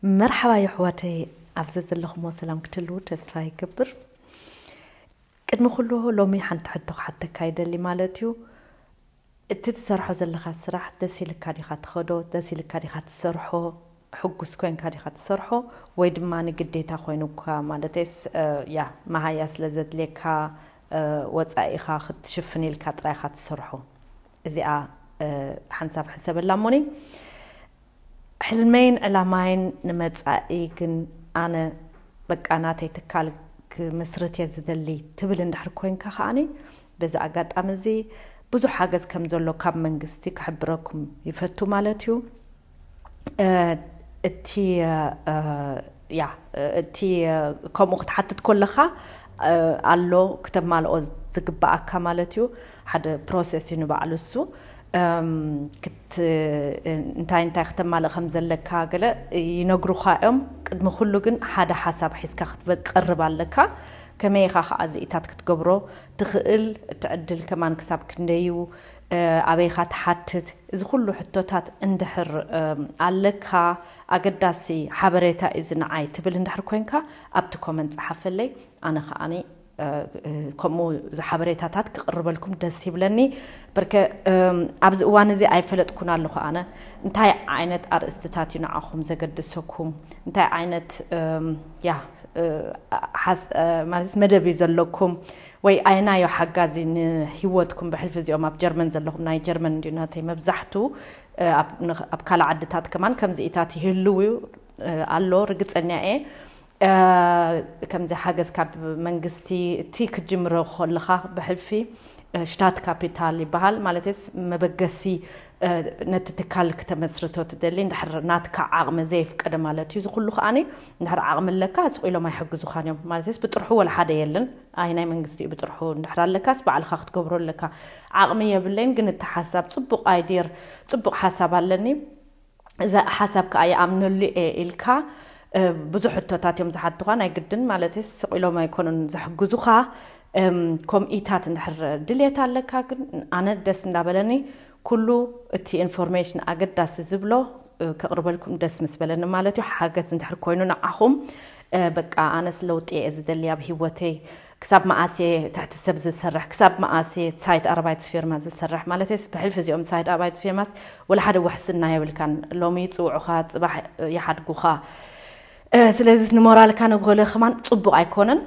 መርሓባ የሕዋተይ፣ ኣብዚ ዘለኹሞ ሰላም ክትህልዉ ተስፋ ይገብር። ቅድሚ ኩሉ ሎሚ ሓንቲ ሕቶ ክሓተካ ይደሊ ማለት እዩ። እቲ ትሰርሖ ዘለኻ ስራሕ ደስ ኢልካ ዲኻ ትኸዶ? ደስ ኢልካ ዲኻ ትሰርሖ? ሕጉስ ኮይንካ ዲኻ ትሰርሖ? ወይ ድማ ንግዴታ ኮይኑካ፣ ማለተይስ እ፣ ያ መሃያ ስለ ዘድልየካ እ፣ ወፃኢኻ ክትሽፍን ኢልካ ጥራይኻ ትሰርሖ? እዚኣ እ፣ ሓንሳብ ሕሰበላ እሞኒ። ሕልመይን ዕላማይን ንመጻኢ ግን ኣነ በቃ ናተይ ትካል ክምስርት እየ ዝደሊ ትብል እንድሕር ኮይንካ ከኣኒ በዚ ኣጋጣሚ እዚ ብዙሕ ሓገዝ ከም ዘሎ ካብ መንግስቲ ክሕብረኩም ይፈቱ ማለት እዩ። እ፣ እቲ እ፣ ያ እቲ ከምኡ ክትሓትት ከለኻ እ፣ ኣሎ ክተማልኦ ዝግባኣካ ማለት እዩ። ሓደ ፕሮሰስ እዩ ንባዕሉ እሱ። እም፣ ክት-፣ እንታይ እንታይ ክተማልእ ከም ዘለካ ገለ ይነግሩኻ እዮም። ቅድሚ ኩሉ ግን ሓደ ሓሳብ ሒዝካ ክትበ-፣ ክትቀርብ ኣለካ። ከመይ ኢኻ ከኣ ዝኢታት ክትገብሮ ትኽእል? እቲ ዕድል ከማን ክሳብ ክንደይ እዩ? እ፣ ኣበይ ኢኻ ትሓትት? እዚ ኩሉ ሕቶታት እንድሕር እም፣ ኣለካ፣ ኣገዳሲ ሓበሬታ እዩ እዚ ንዓይ ትብል እንድሕር ኮይንካ ኣብቲ ኮመንት ጸሓፈለይ። ኣነ ከኣኒ እ፣ እ፣ ከምኡ ዝሓበሬታታት ክቕርበልኩም ደስ ይብለኒ። በርከ እም፣ ኣብዚ እዋን እዚ ኣይፈለጥኩን ኣለኹ ኣነ እንታይ ዓይነት ኣርእስትታት እዩ ንዓኹም ዘገድሰኩም፣ እንታይ ዓይነት እም፣ ያ እ፣ ሓስ- እ፣ ማለት መደብ እዩ ዘለኩም ወይ ኣየናዮ ሓጋዚ ንህይወትኩም ብሕልፊ እዚኦም ኣብ ጀርመን ዘለኹም ናይ ጀርመን እንዲዩ ናተይ መብዛሕቱ እ፣ ኣብ ንኽ- ኣብ ካልእ ዓድታት ከማን ከምዚኢታት ይህልው እዩ እ፣ ኣሎ ርግጸኛ እየ። እ፣ ከምዚ ሓገዝ ካብ መንግስቲ እቲ ክትጅምሮ ከለኻ ብሕልፊ እ፣ ሽታት ካፒታል ይበሃል። ማለትስ መበገሲ እ፣ ነቲ ትካል ክተመስርቶ ትደሊ እንድሕር ናትካ ዓቕሚ ዘየፍቀደ ማለት እዩ። እዚ ኩሉ ከኣኒ እንድሕር ዓቕሚ ኣለካ ስቕ ኢሎም ኣይሕግዙኻን እዮም። ማለትስ ብጥርሑ ወላ ሓደ የለን። ኣይ ናይ መንግስቲ እዩ ብጥርሑ እንድሕር ኣለካስ ባዕልኻ ክትገብሮ ኣለካ። ዓቕሚ የብለይን ግን እቲ ሓሳብ ጽቡቕ ኣይድየር ጽቡቕ ሓሳብ ኣለኒ። እዛ ሓሳብ ከኣ ይኣምነሉ እየ ኢልካ እ፣ ብዙሕ ሕቶታት እዮም ዝሓትኻ። ናይ ግድን ማለት ስቕ ኢሎም ኣይኮኑን ዘሕግዙኻ። እም፣ ከምኢታት እንድሕር ድልየት ኣለካ ግን ኣነ ደስ እንዳበለኒ ኩሉ እቲ ኢንፎርሜሽን ኣገዳሲ ዝብሎ እ፣ ከቕርበልኩም ደስ ምስ በለኒ ማለት እዩ። ሓገዝ እንድሕር ኮይኑ ንዓኹም እ፣ በቃ ኣነስ ለውጢ እየ ዝደሊ ኣብ ህይወተይ። ክሳብ መኣስ እየ ትሕቲ ሰብ ዝሰርሕ? ክሳብ መኣስ እየ ሳይት ኣርባይት ፊርማ ዝሰርሕ? ማለትስ ብሕልፊ እዚኦም ሳይት ኣርባይት ፊርማስ ወላ ሓደ ውሕስና የብልካን። ሎሚ ይፅውዑኻ፣ ፅባሕ ይሓድጉኻ። እ፣ ስለዚ ንሞራልካ ንጎለ ከማን ፅቡቕ ኣይኮነን።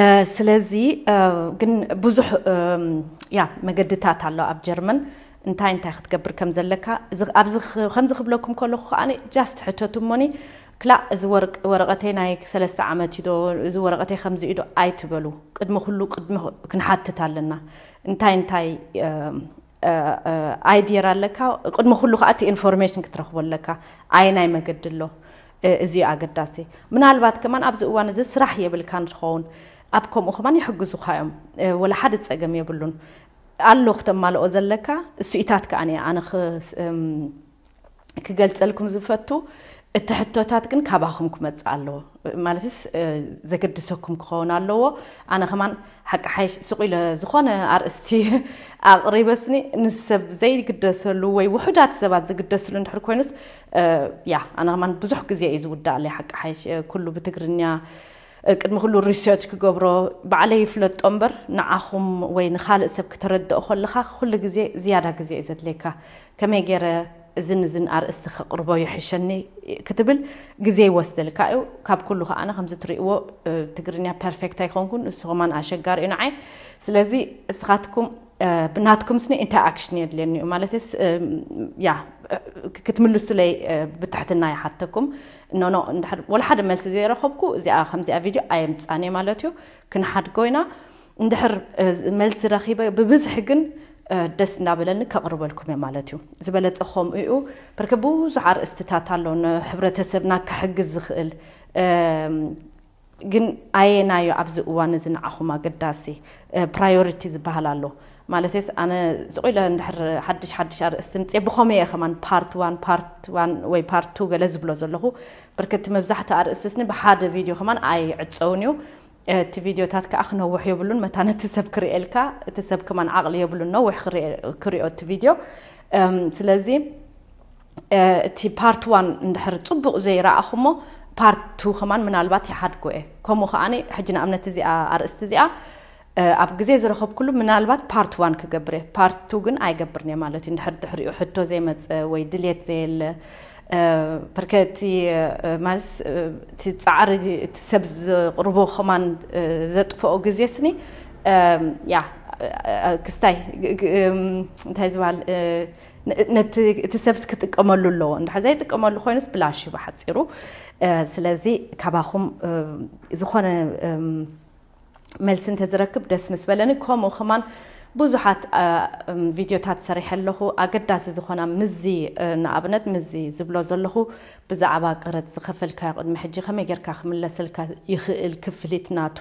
እ፣ ስለዚ እ፣ ግን ብዙሕ እም፣ ያ መገድታት ኣሎ ኣብ ጀርመን እንታይ እንታይ ክትገብር ከም ዘለካ። እዚ- ኣብዚ ኽ- ከምዚ ክብለኩም ከለኹ ከኣ ጃስት ሕተቱ እሞኒ ክላእ እዚ ወርቅ- ወረቐተይ ናይ ሰለስተ ዓመት እዩ ዶ፣ እዚ ወረቐተይ ከምዚ እዩ ዶ ኣይትበሉ። ቅድሚ ኩሉ ቅድሚ ክንሓትት ኣለና። እንታይ እንታይ እም፣ እ፣ እ፣ ኣይድየር ኣለካ። ቅድሚ ኩሉ ከዓ እቲ ኢንፎርሜሽን ክትረኽቦ ኣለካ። ኣየናይ መገዲ ኣሎ? እ፣ እዚ እዩ ኣገዳሲ። ምናልባት ከማን ኣብዚ እዋን እዚ ስራሕ የብልካን ትኸውን። ኣብ ከምኡ ከማን ይሕግዙኻ እዮም። እ፣ ወላ ሓደ ጸገም የብሉን። ኣሎ ክተማልኦ ዘለካ እሱኢታት ከኣ እየ ኣነ ኽ- እም፣ ክገልጸልኩም ዝፈቱ። እቲ ሕቶታት ግን ካባኹም ክመጽእ ኣለዎ። ማለትስ እ፣ ዘገድሰኩም ክኸውን ኣለዎ። ኣነ ከማን ሓቂ ሓይሽ ስቕ ኢለ ዝኾነ ኣርእስቲ ኣቕሪበስኒ ንሰብ ዘይግደሰሉ ወይ ውሑዳት ሰባት ዝግደስሉ እንድሕር ኮይኑስ እ፣ ያ ኣነ ከማን ብዙሕ ግዜ እዩ ዝውዳእ ኣለይ። ሓቂ ሓይሽ እ፣ ኩሉ ብትግርኛ እ፣ ቅድሚ ኩሉ ሪሰርች ክገብሮ ባዕለይ ይፍለጦ እምበር ንዓኹም ወይ ንኻልእ ሰብ ክተረድኦ ከለኻ ኩሉ ግዜ ዝያዳ ግዜ እዩ ዘድልየካ። ከመይ ገይረ እዝን እዝን ኣርእስቲ ከቕርቦ ይሕሸኒ ክትብል ግዜ ይወስደልካ እዩ። ካብ ኩሉ ከኣ ኣነ ከምዚ ትርእይዎ እ፣ ትግርኛ ፐርፌክት ኣይኮንኩን፣ እሱ ከማን ኣሸጋሪ እዩ ንዓይ። ስለዚ እስኻትኩም እ፣ ብናትኩም ስኒ ኢንተራክሽን የድልየኒ እዩ። ማለትስ እ፣ ያ እ፣ ክትምልሱለይ እ፣ ብትሕትና ይሓተኩም። ኖ ኖ እንድሕር ወላ ሓደ መልሲ ዘይረኸብኩ እዚኣ ከምዚኣ ቪድዮ ኣየምጻን እየ ማለት እዩ። ክንሓድጎ ኢና። እንድሕር እ፣ መልሲ ረኺበ ብብዝሒ ግን እ፣ ደስ እንዳበለኒ ከቕርበልኩም እየ ማለት እዩ። ዝበለጸ ከምኡ እዩ። በርከ ብዙሕ ኣርእስትታት ኣሎ ንሕብረተሰብና ክሕግዝ ዝኽእል። እም፣ ግን ኣየናዩ ኣብዚ እዋን እዚ ንዓኹም ኣገዳሲ እ፣ ፕራዮሪቲ ዝበሃል ኣሎ? ማለትስ ኣነ ስቕ ኢለ እንድሕር ሓድሽ ሓድሽ ኣርእስቲ ምፅእ ብኸመይ እየ ከማን ፓርት ዋን ፓርት ዋን ወይ ፓርት ቱ ገለ ዝብሎ ዘለኹ። በርከቲ መብዛሕትኡ ኣርእስቲ ስኒ ብሓደ ቪድዮ ከማን ኣይዕፀውን እዩ። እቲ ቪድዮታት ከዓ ክነውሕ የብሉን፣ መታ ነቲ ሰብ ክርእየልካ፣ እቲ ሰብ ከማን ዓቕሊ የብሉን ነዊሕ ክርእየ- ክርእዮ እቲ ቪድዮ። እም፣ ስለዚ እቲ ፓርት ዋን እንድሕር ፅቡቕ ዘይረኣኹሞ ፓርት ቱ ከማን ምናልባት ይሓድጎ እየ። ከምኡ ከዓኒ ሕጂ ንኣብነት እዚኣ ኣርእስቲ እዚኣ ኣብ ግዜ ዝረኸብኩሉ ምናልባት ፓርት ዋን ክገብር እየ። ፓርት ቱ ግን ኣይገብርን እየ ማለት እዩ። እንድሕር ድሕሪኡ ሕቶ ዘይመፀ ወይ ድሌት ዘየለ በርከ እቲ ማለት እቲ ፃዕሪ እቲ ሰብ ዘቕርቦ ከማን ዘጥፍኦ ግዜ ስኒ ያ ክስታይ እንታይ ዝበሃል ነቲ እቲ ሰብስ ክጥቀመሉ ኣለዎ። እንድሕር ዘይጥቀመሉ ኮይኑስ ብላሽ እዩ ብሓፂሩ። ስለዚ ካባኹም ዝኾነ መልሲ እንተዝረክብ ደስ ምስ በለኒ። ከምኡ ከማን ብዙሓት ቪድዮታት ሰሪሐ ኣለኹ ኣገዳሲ ዝኾና ምዚ ንኣብነት ምዚ ዝብሎ ዘለኹ ብዛዕባ ቀረፅ ዝኸፈልካዮ ቅድሚ ሕጂ ከመይ ጌርካ ክምለሰልካ ይኽእል ክፍሊት ናቱ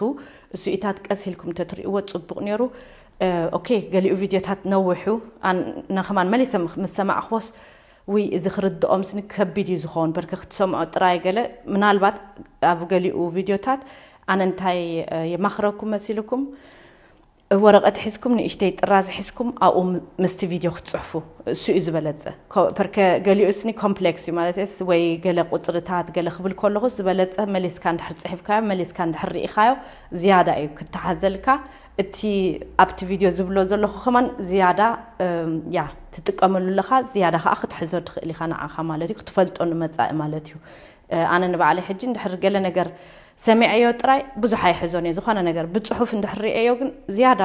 እሱኢታት ቀስ ኢልኩም ተትሪእዎ ፅቡቕ ነይሩ። ኦኬ ገሊኡ ቪድዮታት ነዊሑ ነኸማን መሊሰ ምስ ሰማዕኽዎስ ውይ እዚ ክርድኦም ስኒ ከቢድ እዩ ዝኸውን በርከ ክትሰምዖ ጥራይ ገለ ምናልባት ኣብ ገሊኡ ቪድዮታት ኣነ እንታይ የማኽረኩም መሲልኩም ወረቐት ሒዝኩም ንእሽተይ ጥራዝ ሒዝኩም ኣብኡ ምስቲ ቪድዮ ክትፅሕፉ እሱ እዩ ዝበለፀ። ፐርከ ገሊኡ ስኒ ኮምፕሌክስ እዩ ማለት ስ ወይ ገለ ቁፅርታት ገለ ክብል ከለኹ ዝበለፀ መሊስካ እንድሕር ፅሒፍካዮ መሊስካ እንድሕር ርኢኻዮ ዝያዳ እዩ ክተሓዘልካ። እቲ ኣብቲ ቪድዮ ዝብሎ ዘለኹ ከማን ዝያዳ ያ ትጥቀመሉ ኣለኻ ዝያዳ ከዓ ክትሕዞ ትኽእል ኢኻ ንዓኻ ማለት እዩ ክትፈልጦ ንመፃኢ ማለት እዩ። ኣነ ንባዕለይ ሕጂ እንድሕር ገለ ነገር ሰሚዐዮ ጥራይ ብዙሕ ኣይሕዞን እየ ዝኾነ ነገር ብፅሑፍ እንድሕር ርእየዮ ግን ዝያዳ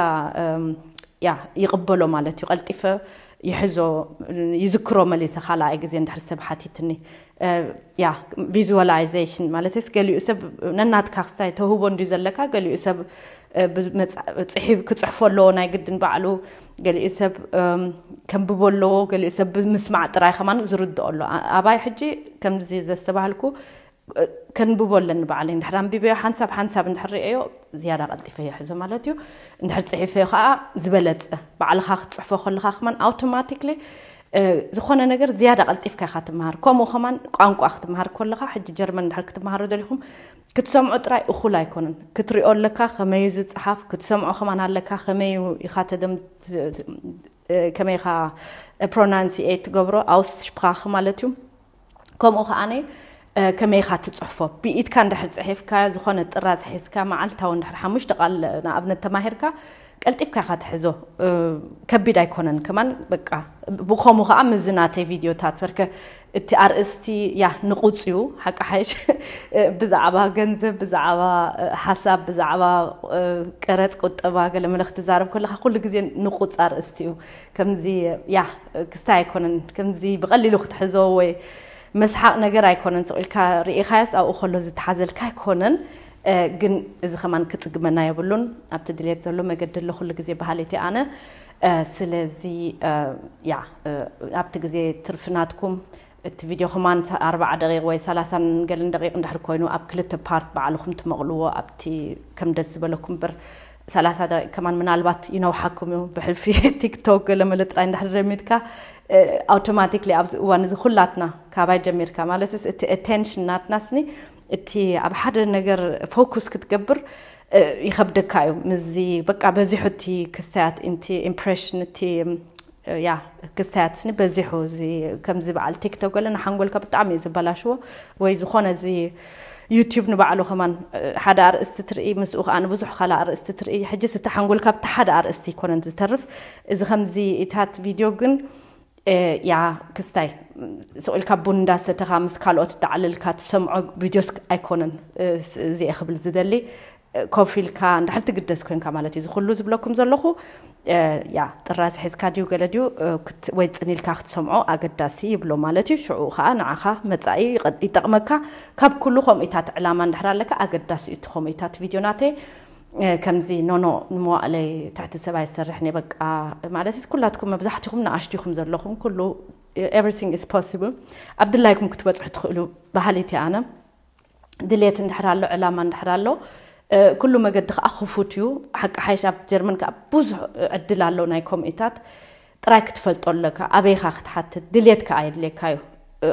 ያ ይቕበሎ ማለት እዩ ቀልጢፈ ይሕዞ ይዝክሮ መሊሰ ካልኣይ ግዜ እንድሕር ሰብ ሓቲትኒ ያ ቪዝዋላይዜሽን ማለት ስ ገሊኡ ሰብ ነናትካ ክስታይ ተውህቦ እንድዩ ዘለካ ገሊኡ ሰብ ክፅሕፎ ኣለዎ ናይ ግድን ባዕሉ ገሊኡ ሰብ ከንብቦ ኣለዎ ገሊኡ ሰብ ብምስማዕ ጥራይ ከማን ዝርድኦ ኣሎ ኣባይ ሕጂ ከምዚ ዘስተባህልኩ ከንብቦ ኣለኒ ባዕለይ እንድሕር ኣንቢበዮ ሓንሳብ ሓንሳብ እንድሕር ርእዮ ዝያዳ ቀልጢፈ ይሕዞ ማለት እዩ እንድሕር ፅሒፈዮ ከዓ ዝበለፀ ባዕልኻ ክትፅሕፎ ከለካ ከማን ኣውቶማቲክሊ ዝኾነ ነገር ዝያዳ ቀልጢፍካ ኢኻ ትመሃር ከምኡ ከማን ቋንቋ ክትመሃር ከለካ ሕጂ ጀርመን እንድሕር ክትመሃሩ ደሊኹም ክትሰምዖ ጥራይ እኹል ኣይኮነን ክትሪኦ ኣለካ ከመዩ ዝፅሓፍ ክትሰምዖ ከማን ኣለካ ከመዩ ኢኻ ተደም ከመይ ኢኻ ፕሮናንሲኤት ትገብሮ ኣውስሽፕራኽ ማለት እዩ ከምኡ ከዓነ ከመይ ኢኻ ትፅሕፎ ብኢድካ እንድሕር ፅሒፍካ ዝኾነ ጥራዝ ሒዝካ መዓልታዊ እንድሕር ሓሙሽተ ቃል ንኣብነት ተማሂርካ ቀልጢፍካ ኢኻ ትሕዞ ከቢድ ኣይኮነን ከማን በቃ ብኸሙ ከዓ ምዚ ናተይ ቪድዮታት በርከ እቲ ኣርእስቲ ያ ንቑፅ እዩ ሓቂ ሓይሽ ብዛዕባ ገንዘብ ብዛዕባ ሓሳብ ብዛዕባ ቀረፅ ቁጠባ ገለ መለ ክትዛረብ ከለካ ኩሉ ግዜ ንቑፅ ኣርእስቲ እዩ ከምዚ ያ ክስታይ ኣይኮነን ከምዚ ብቐሊሉ ክትሕዞ ወይ መስሓቕ ነገር ኣይኮነን ስቕ ኢልካ ርኢኻያስ ኣብኡ ከሎ ዝተሓዘልካ ኣይኮነን ግን እዚ ከማን ክፅግመና የብሉን ኣብቲ ድልየት ዘሎ መገዲ ኣሎ ኩሉ ግዜ በሃሊት ኣነ ስለዚ ያ ኣብቲ ግዜ ትርፊ ናትኩም እቲ ቪድዮ ከማን ኣርባዓ ደቂቕ ወይ ሰላሳን ገለን ደቂቕ እንድሕር ኮይኑ ኣብ ክልተ ፓርት ባዕልኹም ትመቕልዎ ኣብቲ ከም ደስ ዝበለኩም እምበር ሰላሳ ደቂቕ ከማን ምናልባት ይነውሓኩም እዩ ብሕልፊ ቲክቶክ ገለ መለ ጥራይ እንድሕር ደሚትካ ኣውቶማቲክሊ ኣብዚ እዋን እዚ ኩላትና ካባይ ጀሚርካ ማለትስ እቲ ኣቴንሽን ናትና ስኒ እቲ ኣብ ሓደ ነገር ፎኩስ ክትገብር ይኸብደካ እዩ ምስዚ በቃ በዚሑ እቲ ክስታያት እቲ ኢምፕሬሽን እቲ ያ ክስታያት ስኒ በዚሑ እዚ ከምዚ በዓል ቲክቶክ ገለ ንሓንጎልካ ብጣዕሚ እዩ ዝበላሽዎ ወይ ዝኾነ እዚ ዩቲዩብ ንባዕሉ ከማን ሓደ ኣርእስቲ ትርኢ ምስኡ ከዓ ንብዙሕ ካልእ ኣርእስቲ ትርኢ ሕጂ ስቲ ሓንጎልካ ብቲ ሓደ ኣርእስቲ ይኮነን ዝተርፍ እዚ ከምዚ ኢታት ቪድዮ ግን ያ ክስታይ ስቕ ኢልካ ቡን እንዳሰተኻ ምስ ካልኦት ዳዕለልካ ትሰምዖ ቪድዮስ ኣይኮነን እዚኤ ክብል ዝደሊ ኮፍ ኢልካ እንድሕር ትግደስ ኮንካ ማለት እዩ ዝኩሉ ዝብለኩም ዘለኹ ያ ጥራዝ ሒዝካ ድዩ ገለ ድዩ ወይ ፅን ኢልካ ክትሰምዖ ኣገዳሲ ይብሎ ማለት እዩ ሽዑ ከዓ ንዓኻ መፃኢ ይጠቕመካ ካብ ኩሉ ከምኡታት ዕላማ እንድሕር ኣለካ ኣገዳሲ እዩ እቲ ከምኡታት ቪድዮ ናተይ ከምዚ ኖኖ ንመዋእለይ ትሕቲ ሰብኣይ ዝሰርሕ ነ በቃ ማለት ኩላትኩም መብዛሕትኹም ንኣሽቲኹም ዘለኹም ኩሉ everything is possible ኣብ ድላይኩም ክትበፅሑ ትኽእሉ ባህሊት ኣነ ድሌት እንድሕር ኣሎ ዕላማ እንድሕር ኣሎ ኩሉ መገዲ ከዓ ክፉት እዩ ሓቂ ሓይሽ ኣብ ጀርመን ከዓ ብዙሕ ዕድል ኣሎ ናይ ኮምኢታት ጥራይ ክትፈልጦ ኣለካ ኣበይካ ክትሓትት ድሌት ከዓ የድልየካ እዩ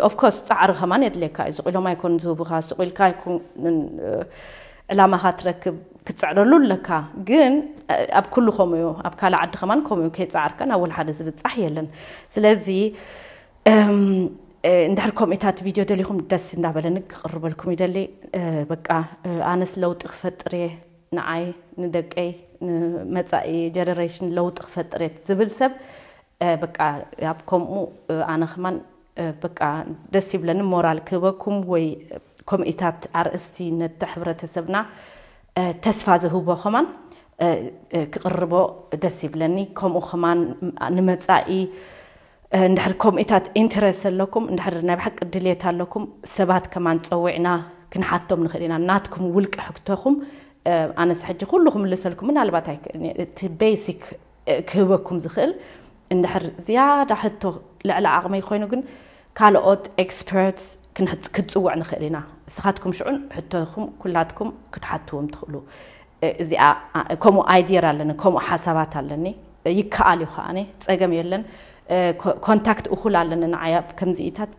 ኦፍኮርስ ፃዕሪ ከማን የድልየካ እዩ ዝቁሎም ኣይኮን ዝህቡካ ዝቁልካ ኣይኮን ዕላማኻ ትረክብ ክትፅዕረሉ ኣለካ ግን ኣብ ኩሉ ከምኡ እዩ ኣብ ካልእ ዓዲ ከማን ከምኡ እዩ ከይፃዕርካ ናብ ወልሓደ ዝብፃሕ የለን ስለዚ እንድሕር ከምኡታት ቪድዮ ደሊኹም ደስ እንዳበለኒ ክቕርበልኩም ይደሊ። በቃ ኣነስ ለውጢ ክፈጥር እየ፣ ንዓይ፣ ንደቀይ፣ ንመፃኢ ጀነሬሽን ለውጢ ክፈጥር እየ ዝብል ሰብ በቃ ኣብ ከምኡ ኣነ ከማን በቃ ደስ ይብለኒ፣ ሞራል ክህበኩም ወይ ከምኡታት ኣርእስቲ ነቲ ሕብረተሰብና ተስፋ ዝህቦ ከማን ክቕርቦ ደስ ይብለኒ። ከምኡ ከማን ንመፃኢ እንድሕር ከምኡታት ኢንተረስት ኣለኩም፣ እንድሕር ናይ ብሓቂ ድሌት ኣለኩም፣ ሰባት ከማን ፀዊዕና ክንሓቶም ንኽእል ኢና። ናትኩም ውልቂ ሕቶኹም ኣነስ ሕጂ ኩሉ ክምልሰልኩም ምናልባት ኣይክእልን እየ። እቲ ቤሲክ ክህበኩም ዝኽእል እንድሕር ዝያዳ ሕቶ ልዕሊ ዓቕመይ ኮይኑ ግን ካልኦት ኤክስፐርትስ ክትፅውዕ ንኽእል ኢና። ንስኻትኩም ሽዑን ሕቶኹም ኩላትኩም ክትሓትዎም ትኽእሉ። እዚኣ ከምኡ ኣይድየር ኣለኒ፣ ከምኡ ሓሳባት ኣለኒ። ይከኣል እዩ ከዓኒ፣ ፀገም የለን። ኮንታክት እኹል ኣለኒ ንዓይ ኣብ ከምዚኢታት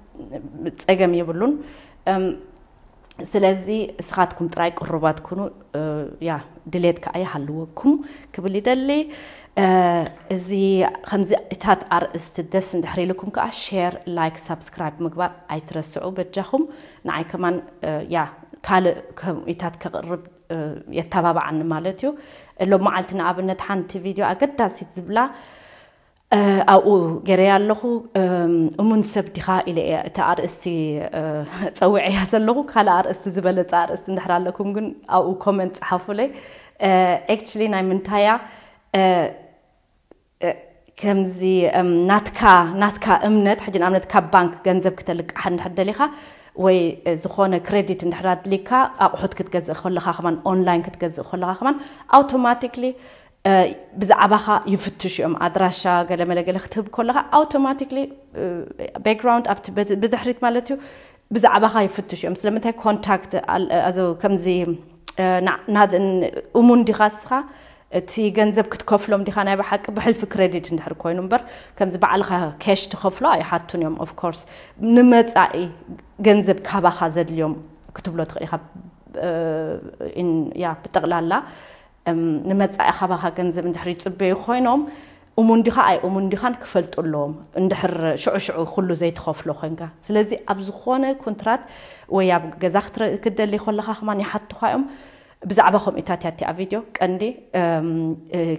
ፀገም የብሉን። ስለዚ እስኻትኩም ጥራይ ቅሩባት ኩኑ። ያ ድሌት ከዓ ይሃልወኩም ክብል ይደሊ። እዚ ከምዚ እታት ኣርእስቲ ደስ እንድሕር ኢልኩም ከዓ ሼር፣ ላይክ፣ ሳብስክራይብ ምግባር ኣይትረስዑ በጃኹም። ንዓይ ከማን ያ ካልእ ከምኡታት ከቕርብ የተባብዓኒ ማለት እዩ። ሎም መዓልቲ ንኣብነት ሓንቲ ቪድዮ ኣገዳሲት ዝብላ ኣብኡ ገይረያ ኣለኹ። እሙን ሰብ ዲኻ ኢለ እየ እቲ ኣርእስቲ ፀዊዐያ ዘለኹ። ካልእ ኣርእስቲ ዝበለፀ ኣርእስቲ እንድሕር ኣለኩም ግን ኣብኡ ኮመንት ፀሓፉለይ። ኤክቹሊ ናይ ምንታያ ከምዚ ናትካ ናትካ እምነት ሕጂ ንኣብነት ካብ ባንክ ገንዘብ ክተልቅሓ እንድሕር ደሊኻ ወይ ዝኾነ ክሬዲት እንድሕር ኣድሊካ ኣቑሑት ክትገዝእ ከለኻ ከማን ኦንላይን ክትገዝእ ከለኻ ከማን ኣውቶማቲክሊ ብዛዕባኻ ይፍትሹ እዮም። ኣድራሻ ገለመለ ገለ ክትህብ ከለኻ ኣውቶማቲክሊ ባክግራውንድ ኣብቲ ብድሕሪት ማለት እዩ ብዛዕባኻ ይፍትሹ እዮም። ስለምንታይ ኮንታክት ከምዚ እሙን ዲኻ እስኻ እቲ ገንዘብ ክትከፍሎም ዲኻ ናይ ብሓቂ ብሕልፊ ክሬዲት እንድሕር ኮይኑ እምበር ከምዚ ባዕልኻ ኬሽ ትኸፍሎ ኣይሓቱን እዮም። ኦፍኮርስ ንመፃኢ ገንዘብ ካባኻ ዘድልዮም ክትብሎ ትኽእል ኢኻ። ያ ብጠቕላላ ንመፃኢ ካባኻ ገንዘብ እንድሕር ይፅበዩ ኮይኖም እሙን ዲኻ ኣይ እሙን ዲኻን ክፈልጡ ኣለዎም። እንድሕር ሽዑ ሽዑ ኩሉ ዘይትኸፍሎ ኮይንካ። ስለዚ ኣብ ዝኾነ ኮንትራት ወይ ኣብ ገዛ ክትደሊ ከለኻ ከማን ይሓቱኻ እዮም። ብዛዕባ ከምኡታት እያ እቲኣ ቪድዮ ቀንዲ።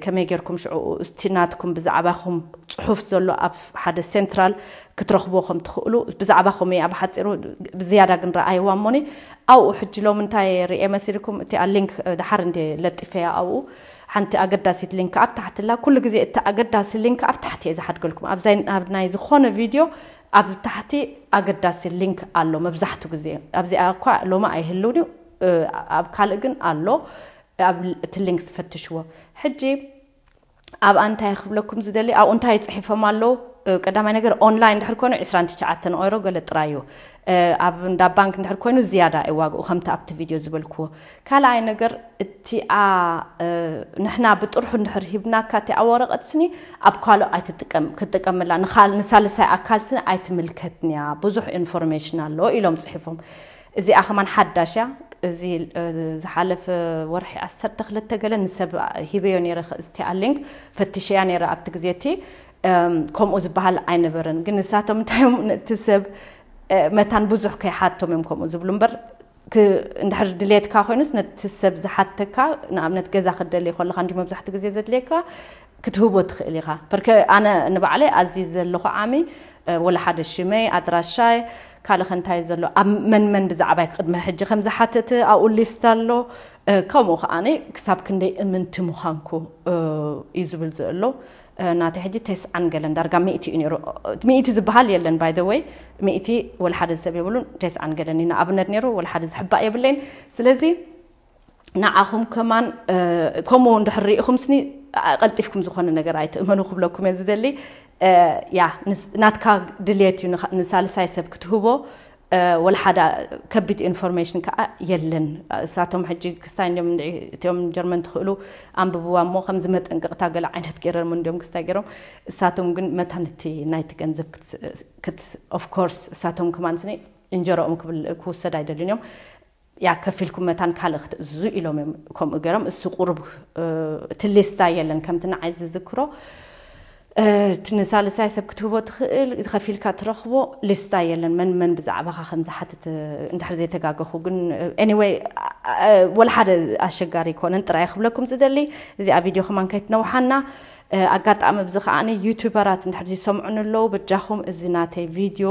ከመይ ጌርኩም ሽዑ እቲ ናትኩም ብዛዕባኹም ፅሑፍ ዘሎ ኣብ ሓደ ሴንትራል ክትረኽቦ ከም ትኽእሉ ብዛዕባ ከምኡ ኣብ ሓፂሩ ብዝያዳ ግን ረኣይዋ እሞኒ ኣብኡ ሕጂ ሎም እንታይ ርኤ መሲልኩም እቲኣ ሊንክ ድሓር እንደ ለጢፈያ ኣብኡ ሓንቲ ኣገዳሲት ሊንክ ኣብ ታሕቲ ላ ኩሉ ግዜ እቲ ኣገዳሲ ሊንክ ኣብ ታሕቲ እየ ዝሓድገልኩም ኣብዛይ ኣብ ናይ ዝኾነ ቪድዮ ኣብ ታሕቲ ኣገዳሲ ሊንክ ኣሎ መብዛሕቱ ግዜ ኣብዚኣ እኳ ሎማ ኣይህልውን እዩ ኣብ ካልእ ግን ኣሎ ኣብ እቲ ሊንክ ዝፈትሽዎ ሕጂ ኣብኣ እንታይ ክብለኩም ዝደሊ ኣብኡ እንታይ ፅሒፎም ኣለዉ ቀዳማይ ነገር ኦንላይን ድሕር ኮይኑ ዕስራን ትሽዓተን ኦይሮ ገለ ጥራይ እዩ ኣብ እንዳ ባንክ እንድሕር ኮይኑ ዝያዳ እዩ ዋግኡ ከምቲ ኣብቲ ቪድዮ ዝበልክዎ ካልኣይ ነገር እቲኣ ንሕና ብጥርሑ እንድሕር ሂብናካ እቲኣ ወረቐት ስኒ ኣብ ካልኦ ኣይትጥቀም ክትጥቀምላ ንሳልሳይ ኣካል ስኒ ኣይትምልከትን እያ ብዙሕ ኢንፎርሜሽን ኣለዎ ኢሎም ፅሒፎም እዚኣ ከማን ሓዳሽ እያ እዚ ዝሓለፈ ወርሒ ዓሰርተ ክልተ ገለ ንሰብ ሂበዮ ነረ እቲኣ ሊንክ ፈትሸያ ነረ ኣብቲ ግዜ እቲ ከምኡ ዝበሃል ኣይነበረን ግን ንሳቶም እንታይ እዮም ነቲ ሰብ መታን ብዙሕ ከይሓቶም እዮም ከምኡ ዝብሉ እምበር እንድሕር ድሌትካ ኮይኑስ ነቲ ሰብ ዝሓተካ ንኣብነት ገዛ ክደሊ ከለካ እንዲ መብዛሕትኡ ግዜ ዘድልየካ ክትህቦ ትኽእል ኢኻ በርከ ኣነ ንባዕለይ ኣዚ ዘለኹ ዓሚ ወላ ሓደ ሽመይ ኣድራሻይ ካልእ ከንታይ ዘሎ ኣብ መን መን ብዛዕባይ ቅድሚ ሕጂ ከም ዝሓተተ ኣብኡ ሊስት ኣሎ ከምኡ ከዓኒ ክሳብ ክንደይ እምንቲ ምዃንኩ እዩ ዝብል ዘሎ ናተይ ሕጂ ተስዓን ገለን ዳርጋ ሚእቲ እዩ ነይሩ ሚእቲ ዝበሃል የለን ባይ ወይ ሚእቲ ወላ ሓደ ሰብ የብሉን ተስዓን ገለን እዩ ንኣብነት ነይሩ ወላ ሓደ ዝሕባእ የብለይን ስለዚ ንዓኹም ከማን ከምኡ እንድሕር ርኢኹም ስኒ ቀልጢፍኩም ዝኾነ ነገር ኣይትእመኑ ክብለኩም እየ ዝደሊ ያ ናትካ ድልየት እዩ ንሳልሳይ ሰብ ክትህቦ ወላ ሓደ ከቢድ ኢንፎርሜሽን ከዓ የለን እሳቶም ሕጂ ክስታይ እንዲም እቲኦም ጀርመን ትኽእሉ ኣንብብዋ እሞ ከምዚ መጠንቀቕታ ገለ ዓይነት ገይረም እንዲም ክስታይ ገይሮም እሳቶም ግን መታን እቲ ናይቲ ገንዘብ ኦፍኮርስ እሳቶም ከማን ስኒ እንጀሮኦም ክብል ክውሰድ ኣይደልን እዮም ያ ከፊልኩም መታን ካልእ ክትእዝዙ ኢሎም እዮም ከምኡ ገይሮም እሱ ቁሩብ እቲ ሊስታ የለን ከምቲ ንዓይ ዝዝክሮ እቲ ንሳልሳይ ሰብ ክትህቦ ትኽእል ከፊልካ ትረኽቦ ሊስታ የለን። መን መን ብዛዕባኻ ከም ዝሓትት እንድሕር ዘይተጋገኹ ግን፣ ኤኒወይ፣ ወላ ሓደ ኣሸጋሪ ኣይኮነን ጥራይ ክብለኩም ዝደሊ። እዚኣ ቪድዮ ከማን ከይትነውሓና። ኣጋጣሚ ብዚ ከዓኒ ዩቱበራት እንድሕር ዝሰምዑን ኣለዉ፣ በጃኹም እዚ ናተይ ቪድዮ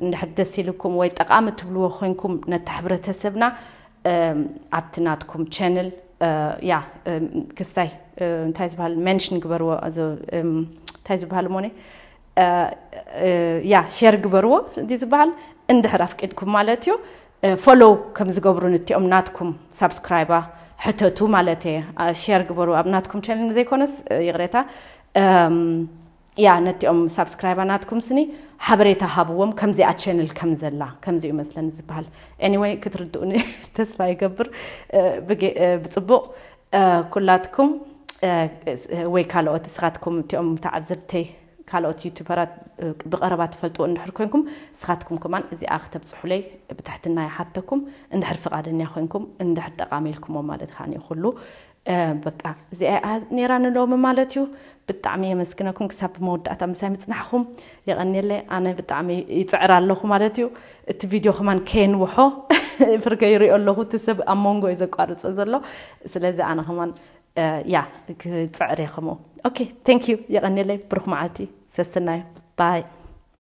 እንድሕር ደስ ኢልኩም ወይ ጠቓሚ ትብልዎ ኮይንኩም ነቲ ሕብረተሰብና ኣብቲ ናትኩም ቸንል ያ ክስታይ እንታይ ዝበሃል ሜንሽን ግበርዎ። እንታይ ዝበሃል ሞኔ ያ ሼር ግበርዎ እንዲ ዝበሃል እንድሕር ኣፍቂድኩም ማለት እዩ። ፎሎው ከም ዝገብሩ ንቲኦም ናትኩም ሳብስክራይባ ሕተቱ ማለት እየ። ሼር ግበሩ ኣብ ናትኩም ቸንል ዘይኮነስ ይቕሬታ ያ ነቲኦም ሳብስክራይባ ናትኩም ስኒ ሓበሬታ ሃብዎም ከምዚኣ ቸንል ከም ዘላ ከምዚ እዩ መስለኒ ዝበሃል። ኤኒወይ ክትርድኡኒ ተስፋ ይገብር። ብጽቡቕ ኩላትኩም ወይ ካልኦት እስኻትኩም እቲኦም ተዓዘብተይ ካልኦት ዩቱበራት ብቐረባ ትፈልጥዎ እንድሕር ኮንኩም እስኻትኩም ከማን እዚኣ ክተብፅሑለይ ብትሕትና ይሓተኩም። እንድሕር ፍቓደኛ ኮንኩም እንድሕር ጠቓሚ ኢልኩሞ ማለት ከዓኒ ኩሉ በቃ እዚኣ ነራ ንሎሚ ማለት እዩ። ብጣዕሚ የመስግነኩም ክሳብ መወዳእታ ምሳይ ምፅናሕኩም የቐንየለይ። ኣነ ብጣዕሚ ይፅዕር ኣለኹ ማለት እዩ። እቲ ቪድዮ ከማን ከየንውሖ ፍርገ ይሪኦ ኣለኹ። እቲ ሰብ ኣብ መንጎ እዩ ዘቋርፆ ዘሎ። ስለዚ ኣነ ከማን ያ ክፅዕር እየ ከምኡ። ኦኬ፣ ቴንክ ዩ፣ የቐንየለይ። ብሩኽ መዓልቲ፣ ሰስናዩ። ባይ።